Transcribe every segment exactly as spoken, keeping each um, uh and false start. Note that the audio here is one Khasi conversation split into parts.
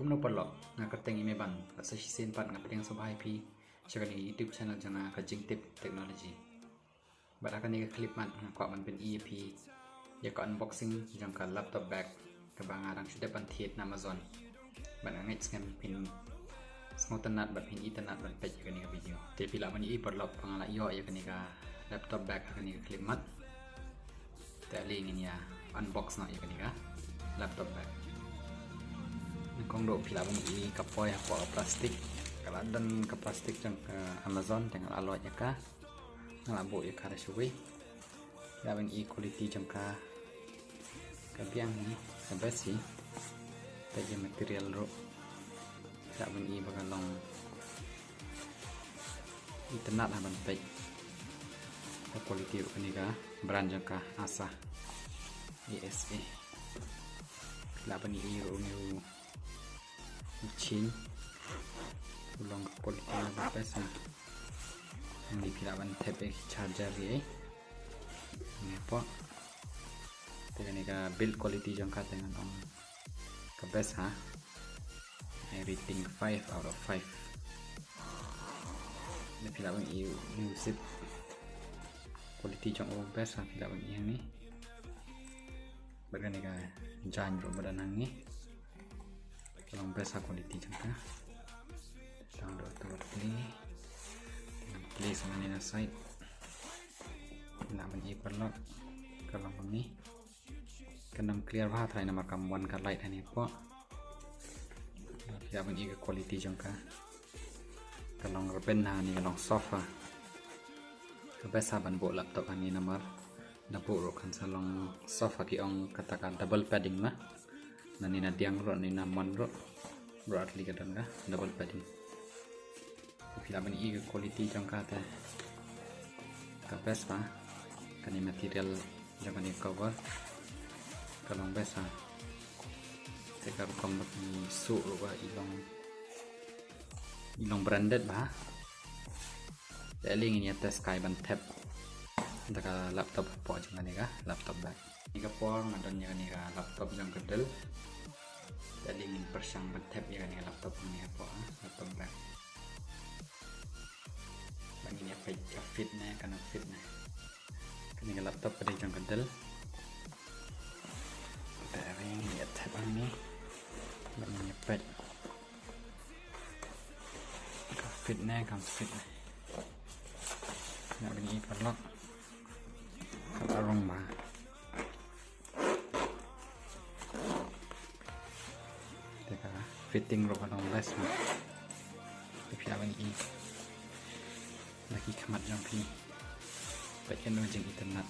Kumno paralok, nga kyrteng i Meban, la sa shisien pat nga pdiang sngewbha ïa phi sha kane ka YouTube channel jong nga, ka Jingtip Technology. Bad ha kane ka clip mat nga kwah ban pyni ïa phi ïa ka unboxing jong ka laptop bag kaba nga dang shu dep ban thied na Amazon. Bad nga ngeit skhem phin sngewtynnat bad phin itynnat ban peit ïa kane ka video. Te phi lah ban i paralok ba nga la ïoh ïa kane ka laptop bag ha kane ka clip mat. Te ale ngin ïa unbox noh ïa kane ka laptop bag. Nyngkong ruh phi lah ban i ka poi hapoh ka plastik. Ka la don ka plastik jong ka Amazon, te nga la loit ïa ka. Nga la buh ïa ka da shawei. Phi lah ban i quality jong ka, ka biang hi, ka best hi. Peit ïa material ruh. Phi lah ban i ba ka long itynnat ha ban peit. Ka quality ruh kane ka brand jong ka Acer, A S A. Phi lah ban i ruh une u, u chin. U long ka quality ba best ha. Hangne phi lah ban thep ïa ki charger ïa. Hangne hapoh. Te kane ka build quality jong ka te ngan ong ka best ha. Ai rating five out of five. Te phi lah ban i u zip. Quality jong u best ha, phi lah ban i hangne. Bad kane ka jaiñ ruh ba don hangne. Ka long best ha quality jong ka. Tang do to play. Play sa hangne na side. Phi lah ban i paralok. Ka long kumne. Kan ym clear bha tharai namar kam wan ka light hangne hapoh. Phi lah ban i ka quality jong ka. Ka long rben ha ne ka long soft ha. Ka best ha ban buh laptop hangne namar da buh ruh kan sa long soft ha, ki ong kata ka double padding ma. Na ne na diang ruh ne na mon ruh, ruh at least ka don ka double padding. Phi lah ban i ka quality jong ka te ka best bha. Kane material jong kane cover ka long best ha. Te ka rukom ba ki suh ruh ba i long, i long branded bha. Te ale ngin ïa test kai ban thep da ka laptop hapoh jong kane ka laptop bag. Kane ka por nga don ïa kane ka laptop jong ka Dell. Te ale ngin pyrshang ban thep ïa kane ka laptop hangne hapoh, ah, laptop bag. Ba ngin ïa peit ka fit ne, kan fit ne. Kane ka laptop ka dei jong ka Dell. Te ale ngin ïa thep hangne. Ba ngin ïa peit ka fit ne, kan fit ne. Nga ban i paralok. Ka la rung bha. Te ka fitting ruh ka long best bha. Te phi lah ban i da ki khmat jong phi. Peit kano jingitynnat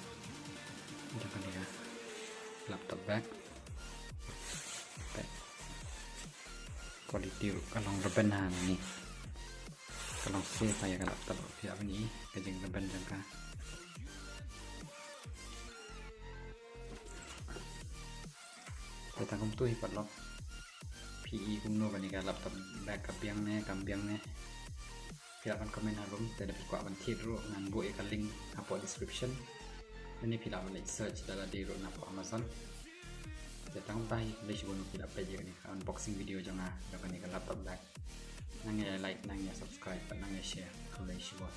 jong kane ka laptop bag. Peit. Quality ruh ka long rben hangne. Ka long safe ïa ka laptop, phi lah ban i ka jingrben jong ka. Te tang kumtu hi paralok. Phi i kumno kane ka laptop bag, ka biang ne kam biang ne. Phi lah ban comment harum, te da phi kwah ban thied ruh ngan buh ïa ka link hapoh description. Lane phi lah ban leit search da lade ruh na hapoh Amazon. Te tang kumta hi, khublei shibun ba phi la peit ïa kane ka unboxing video jong nga jong kane ka laptop bag. Nang ïa like, nang ïa subscribe bad nang ïa share. Khublei shibun.